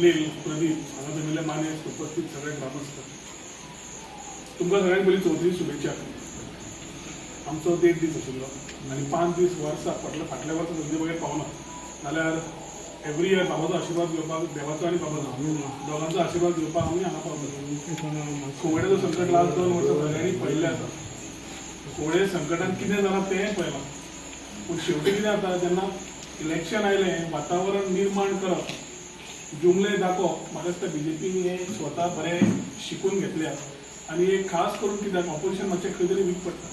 स्वप्नील, प्रदीप, हांगा जमिल्ले मानेस्त, उपस्थित सगळे ग्रामस्थ, तुमकां सगळ्यांक पयलीं चवथीची शुभेच्छा. आमचो देड दीस आशिल्लो आनी 5 दीस वर्सा फाटल्या फाटल्या वर्सा संदी बगैर पावना, जाल्यार एवरी इयर बाबाचो आशिर्वाद घेवपाक, देवाचो आनी बाबाचो दोगांचो आशिर्वाद घेवपाक आमी हांगा पावता. कोविडाचो संकट लास्ट 2 वर्सां सगळ्यांनी पळयल्लें आसा. कोविड संकटान कितें जालां तें पळयलां. पूण शेवटी कितें जाता, जेन्ना इलेक्शन आयलें, वातावरण निर्माण करप, जुमले दाखोवप, म्हाका दिसता बीजेपीन हें स्वता बरें शिकून घेतल्या. आनी एक खास करून कित्याक ऑपोजिशन मातशें खंय तरी वीक पडटा.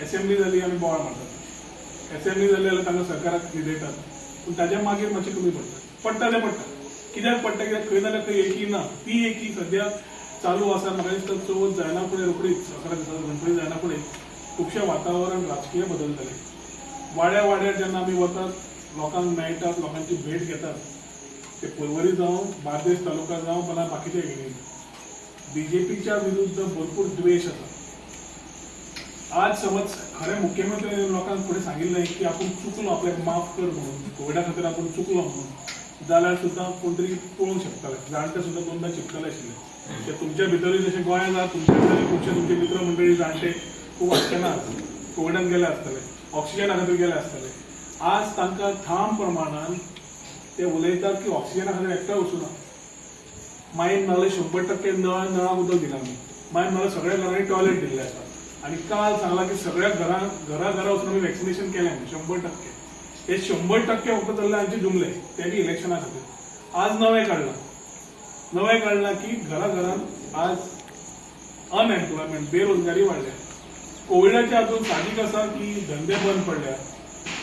एसेंब्ली जाली, आमी बोवाळ मारतात. एसेंब्ली जाली जाल्यार तांकां सरकाराक न्हिदयतात. पूण ताज्या मागीर मातशें कमी पडटा. पडटा तें पडटा. कित्याक पडटा? कित्याक खंय जाल्यार खंय एकी ना. ती एकी सद्या चालू आसा. म्हाका दिसता चवथ जायना फुडें, रोखडीच 11 दिसां गणपती जायना फुडें खुबशें वातावरण राजकीय बदलतलें. वाड्या वाड्यार जेन्ना आमी वतात, लोकांक मेळटात, लोकांची भेट घेतात, ते पर्वरी जावं, बार्देस तालुका जावं, मला बाकीच्या एरियेन बीजेपीच्या विरुद्ध भरपूर द्वेश आसा. आज समज खरें मुख्यमंत्र्यांनी लोकांक फुडें सांगिल्लें की आपूण चुकलो, आपल्याक माफ कर म्हणून, कोविडा खातीर आपूण चुकलो म्हणून, जाल्यार सुद्दां कोण तरी पळोवंक शकताले. जाणटे सुद्दां दोनदा चिंतताले आशिल्ले. ते तुमच्या भितरूय, जशें गोंयांत जाता, तुमच्या भितरूय खुबशे तुमचे मित्र मंडळी जाणटे खूब आसचे ना, कोविडान गेले आसतले, ऑक्सिजना खातीर गेले आसतले. आज तांकां ठाम प्रमाणान ते उलयतात की ऑक्सिजना खातीर एकटो वचूना. मायन नाल्यार 100% नळ नळाक उदक दिलां आमी. मायन नाल्यार सगळ्या घरांनी टॉयलेट दिल्लें आसा. आनी काल सांगलां की सगळ्या घरां घरा घरा वचून आमी वॅक्सिनेशन केलें म्हणून 100%. हे 100% फक्त चल्ले आमचे जुमले, ते बी इलेक्शना खातीर. आज नवें काडलां, नवें काडलां की घरा घरान आज अनएम्प्लॉयमेंट, बेरोजगारी वाडल्या. कोविडाच्या हातून साहजीक आसा की धंदे बंद पडल्या,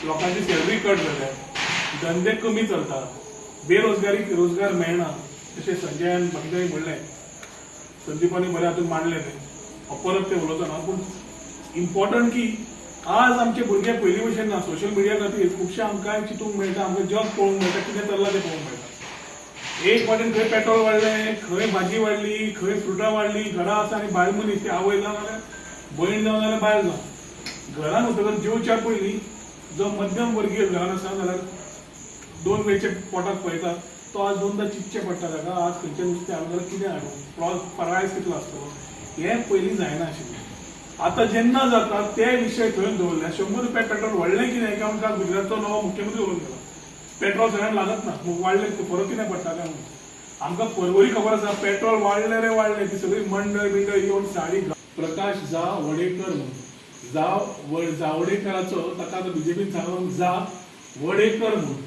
लोकांची सॅलरी कट जाल्या, धंदे कमी चलता, बेरोजगारी, रोजगार मेळना. तशें संजयान बाकीच्यांनी म्हणलें, संदीपानी बऱ्या हातून मांडलें तें. हांव परत तें उलोवचो ना. पूण इम्पॉर्टंट की आज आमचे भुरगे पयलीं भशेन ना. सोशल मिडिया खातीर खुबशें आमकां चिंतूंक मेळटा, आमकां जग पळोवंक मेळटा, कितें चल्लां तें पळोवंक मेळटा. एक वाटेन खंय पेट्रोल वाडलें, खंय भाजी वाडली, खंय फ्रुटां वाडली, घरा आसा आनी बायल मनीस, ती आवय जावं नाल्यार भयण जावं नाल्यार बायल जावं, घरान वतकच जेवच्या पयलीं जो मध्यम वर्गीय घरान आसा जाल्यार दोन वेळचे पोटाक पळयता, तो आज दोनदा चिंतचें पडटा ताका, आज खंयचें नुस्तें हाडूं जाल्यार कितें हाडूं, प्रायस कितलो आसतलो. हें पयलीं जायना आशिल्लें. आतां जेन्ना जाता ते विशय थंय दवरले. 100 रुपया पेट्रोल वाडलें कितें काय म्हणून काल गुजरातचो नवो मुख्यमंत्री उलोवन गेलो, पेट्रोल सगळ्यांक लागत ना, मग वाडलें फरक कितें पडटा काय म्हणून. आमकां पर्वरी खबर आसा, पेट्रोल वाडलें रे वाडलें, ती सगळी मंडळ बिंडळ येवन साडी. प्रकाश जा वडेकर म्हणून, जा जावडेकराचो ताका आतां बीजेपीन सांगला जा वडेकर म्हणून.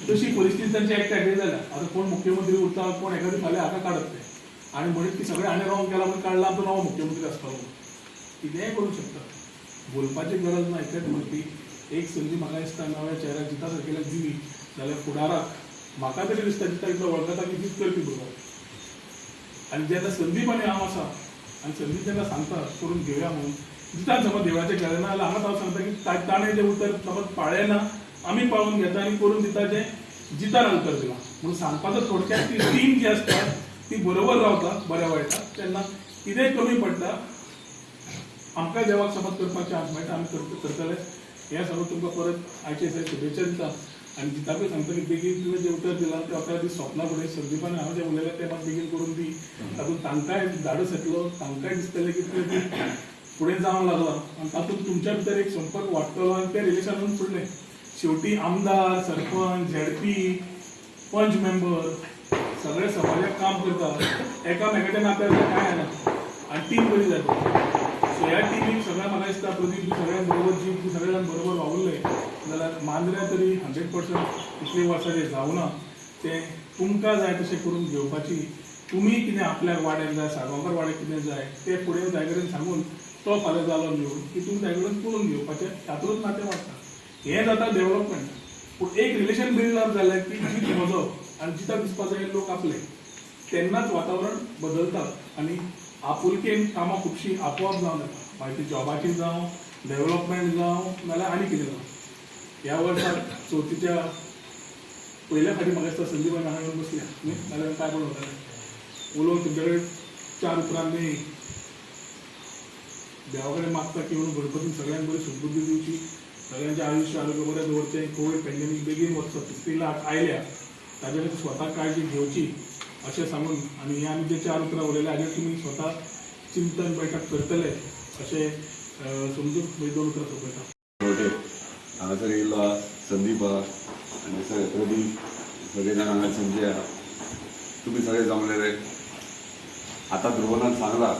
तशी परिस्थिती तांची एकट्याक जाल्या. आतां कोण मुख्यमंत्री उरता, कोण एखादी फाल्यां हाका काडत ते आनी म्हणीत की सगळें हाणें रॉंग केलां म्हणून काडला, आमचो नवो मुख्यमंत्री आसतलो म्हणून. कितेंय करूंक शकता, बोलपाची गरज ना. इतलेंच म्हणपी एक संदी म्हाका दिसता नव्या चेहऱ्याक जिता सारकेल्याक दिली जाल्यार फुडाराक म्हाका तरी दिसता जिता इतलो वळखता की तीच करपी बरोबर. आनी जेन्ना संदीप आनी हांव आसा आनी संदीप जेन्ना सांगता करून घेवया म्हणून, जितान समज देवाचें केलें ना जाल्यार हांगाच हांव सांगता की ताणें जें उतर समज पाळ्ळें ना, आमी पाळून घेता आनी करून दिता जें जितान उतर दिलां म्हणून. सांगपाचो थोडक्यात, ती टीम जी आसता ती बरोबर रावता बऱ्या वायटाक. तेन्ना कितेंय कमी पडटा, आमकां देवाक समज करपाक चान्स मेळटा, आमी करतले. हें सांगून तुमकां परत आयचे दिसा शुभेच्छा दिता आनी जिताकूय सांगता की बेगीन तुवें जें उतर दिलां तें 11 दीस सोंपना फुडें संदीपान हांव जें उलयलें तें मात बेगीन करून दी. तातूंत तांकांय धाडस येतलो, तांकांय दिसतलें की तुवें फुडें जावंक लागलां आनी तातूंत तुमच्या भितर एक संपर्क वाडटलो आनी तें रिलेशन फुडलें. शेवटी आमदार, सरपंच, झेडपी, पंच मेंबर सगळे समाजाक काम करता. एकामेकाच्या नात्यार कांय जायना आनी टीम बरी जाता. सो ह्या टिमीक सगळ्या म्हाका दिसता प्रदीप बी सगळ्यां बरोबर, जीव बी सगळे जाण बरोबर वावुरले जाल्यार मांद्र्या तरी 100% इतलीं वर्सां जें जावना तें तुमकां जाय तशें करून घेवपाची. तुमी कितें आपल्याक वाड्याक जाय, साळगांवकार वाड्याक कितें जाय तें फुडें ताजे कडेन सांगून, तो फाल्यां जालो निवडून की तुमी ताजे कडेन करून घेवपाचें, तातूंत नातें वाडटा. हें जाता डेव्हलपमेंट. पूण एक रिलेशन बिल्ड अप जालें की जीत म्हजो आनी जिता दिसपा जाय लोक आपले, तेन्नाच वातावरण बदलता आनी आपुलकेन कामां खुबशीं आपोआप जावन येता. मागीर ती जॉबाची जावं, डेव्हलपमेंट जावं, नाल्यार आनी कितें जावं. ह्या वर्साक चवथीच्या पयल्या फावटी म्हाका दिसता संदीपान हांगा येवन बसल्या न्ही, नाल्यार काय पण वतालें उलोवन तुमच्या कडेन चार उतरां न्ही. देवा कडेन मागता की म्हणून गणपतीन सगळ्यांक बरी सुबुद्धी दिवची, सगळ्यांचें आयुश्य आरोग्य बरें दवरचें. कोवीड पेंडेमीक बेगीन वचचो. तिसरी लाट आयल्या. ताजे खातीर स्वता काळजी घेवची अशें सांगून आनी हे आमी जे चार उतरां उलयले हाजेर तुमी स्वता चिंतन बैठक करतले अशें समजून ही दोन उतरां सोंपयता. शेवटे हांगासर येयल्लो आहा, संदीप आहा आनी सगळे प्रदीप, सगळे जाण हांगा, संजय आहा, तुमी सगळे जमलेले. आतां ध्रुवनान सांगला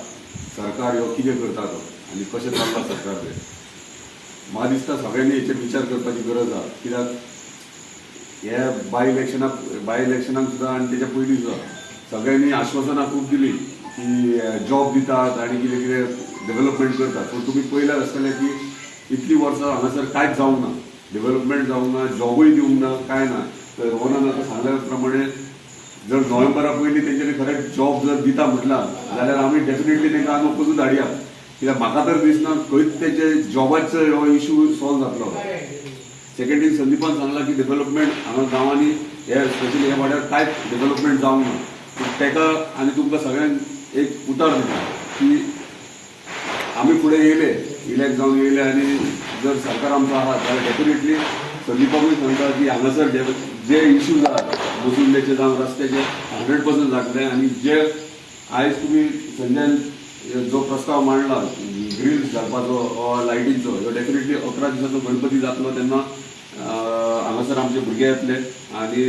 सरकार ह्यो कितें करता तो आनी कशें चल्लां सरकार तें. म्हाका दिसता सगळ्यांनी हेचेर विचार करपाची गरज आहा, कित्याक हे बाय इलेक्शनाक सुद्दां आनी तेच्या पयलीं सुद्दां सगळ्यांनी आश्वासनां खूब दिली की जॉब दितात आनी कितें कितें डेव्हलपमेंट करतात. पूण तुमी पळयल्यार आसतलें की इतलीं वर्सां हांगासर कांयच जावंक ना, डेव्हलपमेंट जावंक ना, जॉबूय दिवंक ना, कांय ना. तर रोहनान आतां सांगल्या प्रमाणे जर नोव्हेंबरा पयलीं तेंच्यांनी खरेंच जॉब जर दिता म्हटलां जाल्यार आमी डेफिनेटली तांकां हांगा पसून धाडया, कित्याक म्हाका तर दिसना खंयच तेजे जॉबाचो हो इशू सॉल्व जातलो. सेकंड थिंग, संदीपान सांगला की डेव्हलपमेंट हांगा गांवांनी, हे स्पेशली ह्या वाड्यार कांयच डेव्हलपमेंट जावंक ना. पूण ताका आनी तुमकां सगळ्यांक एक उतार दिता की आमी फुडें येयले, इलेक्ट जावन येयले आनी जर सरकार आमचो आहा जाल्यार डेफिनेटली संदीपाकूय सांगता की हांगासर जे इश्यूज आहात मसुंडेचे जावं रस्त्याचे, 100% जातले. आनी जे आयज तुमी संजयान जो प्रस्ताव मांडला ग्रिल्स घालपाचो वा लायटींचो, ह्यो डेफिनेटली 11 दिसाचो गणपती जातलो तेन्ना हांगासर आमचे भुरगे येतले आनी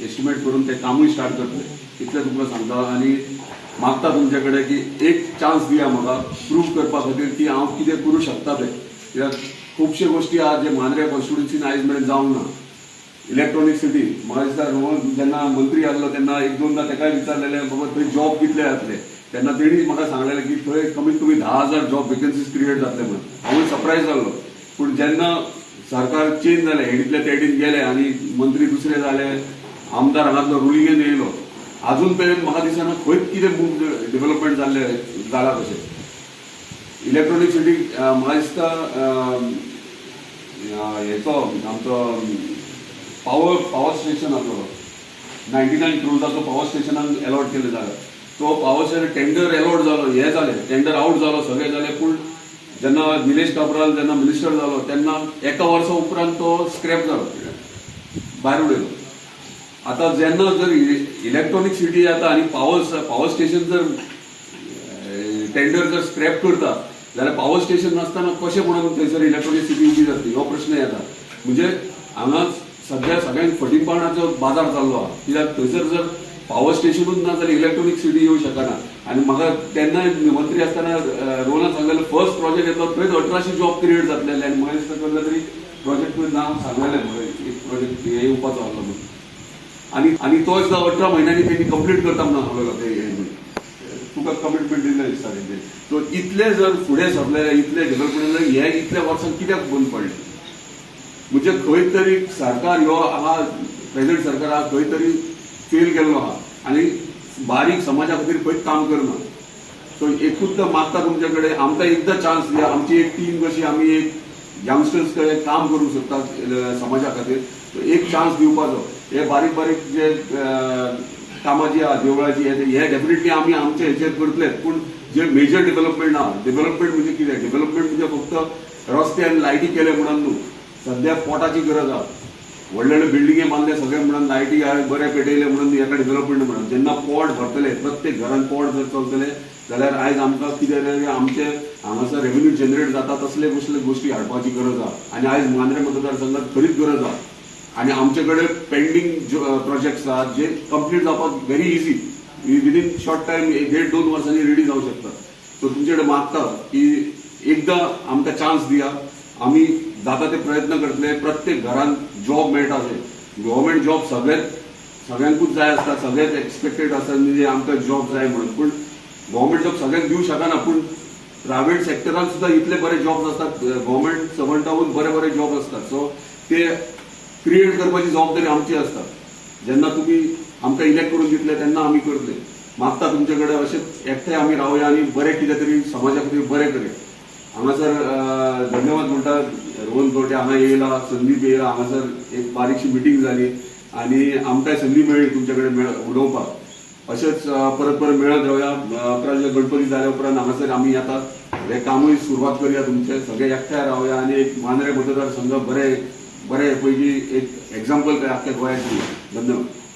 एस्टिमेट करून ते कामूय स्टार्ट करतले. इतलें तुमकां सांगता आनी मागता तुमचे कडेन की एक चान्स दिया म्हाका प्रूव करपा खातीर की हांव कितें करूं शकता तें, कित्याक खुबशे गोश्टी आहा जे मांद्रे कॉन्स्टिट्युन्सीन आयज मेरेन जावंक ना. इलेक्ट्रॉनीक सिटी, म्हाका दिसता रोहन जेन्ना मंत्री आसलो तेन्ना एक दोनदा ताकाय विचारलेलें, बाबा थंय जॉब कितले जातले? तेन्ना तेणी म्हाका सांगलेलें की थंय कमीत कमी 10,000 जॉब वेकन्सीज क्रिएट जातले म्हणून. हांवूय सरप्रायज जाल्लो. पूण जेन्ना सरकार चेंज जालें, हेडींतले तेडीन गेले आनी मंत्री दुसरे जाले, आमदार हांगातलो रुलिंगेन येयलो, अजून पर्यंत म्हाका दिसना खंयच कितें मूव डेव्हलपमेंट जाल्लें जाला कशें. इलेक्ट्रॉनीक सिटी म्हाका दिसता हेचो आमचो पावर स्टेशन आसलो, 99 क्रोर्साचो पावर स्टेशनाक अलॉट केले जागा, तो पावर स्टेशन टेंडर अलॉट जालो, हे जालें, टेंडर आउट जालो, सगळें जालें. पूण जेन्ना निलेश काब्राल जेन्ना मिनिस्टर जालो तेन्ना एका वर्सा उपरांत तो स्क्रॅप जालो, भायर उडयलो. आतां जेन्ना जर इलेक्ट्रॉनीक सिटी येता आनी पावर स्टेशन जर टेंडर जर स्क्रॅप करता जाल्यार पावर स्टेशन नासतना कशें म्हणून थंयसर इलेक्ट्रॉनीक सिटी उबी जातली, हो प्रश्न येता. म्हणजे हांगा सध्या सगळ्यांक फटींगपणाचो बाजार चाललो आहा, कित्याक थंयसर जर पावर स्टेशनूच ना जाल्यार इलेक्ट्रॉनीक सिटी येवंक शकना. आनी म्हाका तेन्ना मंत्री आसतना रोहनान सांगलेलें, फर्स्ट प्रोजेक्ट येतलो थंयच 1800 जॉब क्रिएट जातलेले. आनी म्हाका दिसता कसलो तरी प्रोजेक्ट नांव सांगलेलें म्हाका, एक प्रोजेक्ट हे येवपाचो आहलो म्हणून. आनी तो सुद्दां 18 म्हयन्यांनी तेणी कंप्लीट करता म्हणून सांगलेलो. ते हे म्हणून तुका कमिटमेंट दिल्लें दिसता तेंचे. सो इतले जर फुडें सरले, इतले डेव्हलपमेंट, हे इतले वर्सां कित्याक बंद पडले? म्हणजे खंय तरी सरकार ह्यो आहा, प्रेझेंट सरकार आहा, खंय तरी फेल गेल्लो आहा आनी बारीक समाजा खातीर खंयच काम करना. सो एकूच मागता तुमचे कडेन, आमकां एकदां चान्स दिया. आमची एक टीम कशी आमी एक यंगस्टर्स कडेन काम करूंक शकतात समाजा खातीर. सो एक चान्स दिवपाचो. हे बारीक बारीक जे कामां जी आहा देवळाची, हे डेफिनेटली आमी आमचे हेचेर करतलेच. पूण जे मेजर डेव्हलपमेंट आहा, डेव्हलपमेंट म्हणजे कितें? डेव्हलपमेंट म्हणजे फक्त रस्ते आनी लायटी केले म्हणून न्हू. सध्या पोटाची गरज आहा. व्हडले व्हडले बिल्डिंगे बांदले सगळे म्हणून, लायटी बरे पेटयले म्हणून हेका डेव्हलपमेंट म्हणून. जेन्ना पोट भरतले, प्रत्येक घरान पोट जर चलतले जाल्यार आयज आमकां कितें तरी आमचे हांगासर रेव्हेन्यू जनरेट जाता, तसले कसले गोश्टी हाडपाची गरज आहा. आनी आयज मांद्रे मतदारसंघात खरीच गरज आहा. आनी आमचे कडेन पेंडींग प्रोजेक्ट्स आहात जे कंप्लीट जावपाक very easy, within short time, एक देड दोन वर्सांनी रेडी जावंक शकता. सो तुमचे कडेन मागता की एकदां आमकां चान्स दिया. आमी जाता ते प्रयत्न करतले प्रत्येक घरान जॉब मेळटा अशें. गव्हर्मेंट जॉब सगळेच सगळ्यांकूच जाय आसता, सगळेच एक्सपेक्टेड आसता म्हणजे आमकां जॉब जाय म्हणून. पूण गव्हर्मेंट जॉब सगळ्यांक दिवंक शकना, पूण प्रायव्हेट सेक्टरान सुद्दां इतले बरे जॉब्स आसतात, गव्हर्मेंट सर्वंटाहून बरे बरे जॉब आसतात. सो ते क्रिएट करपाची जबाबदारी आमची आसता. जेन्ना तुमी आमकां इलेक्ट करून दितले तेन्ना आमी करतले. मागता तुमचे कडेन, अशेंच एकठांय आमी रावया आनी बरें कितें तरी समाजा खातीर बरें करया. हांगासर धन्यवाद म्हणटा, रोहन खंवटे हांगा येयला, संदीप येयला. हांगासर एक बारीकशी मिटींग जाली आनी आमकांय संदी मेळ्ळी तुमचे कडेन उलोवपाक. अशेंच परत परत मेळत रावया. 11 गणपती जाल्या उपरांत हांगासर आमी येतात, हे कामूय सुरवात करया. तुमचे सगळे एकठांय रावया आनी एक मांद्रे मतदारसंघ बरे बरें पैकी एक एग्जाम्पल आख्या गोंयांत दिलें. धन्यवाद.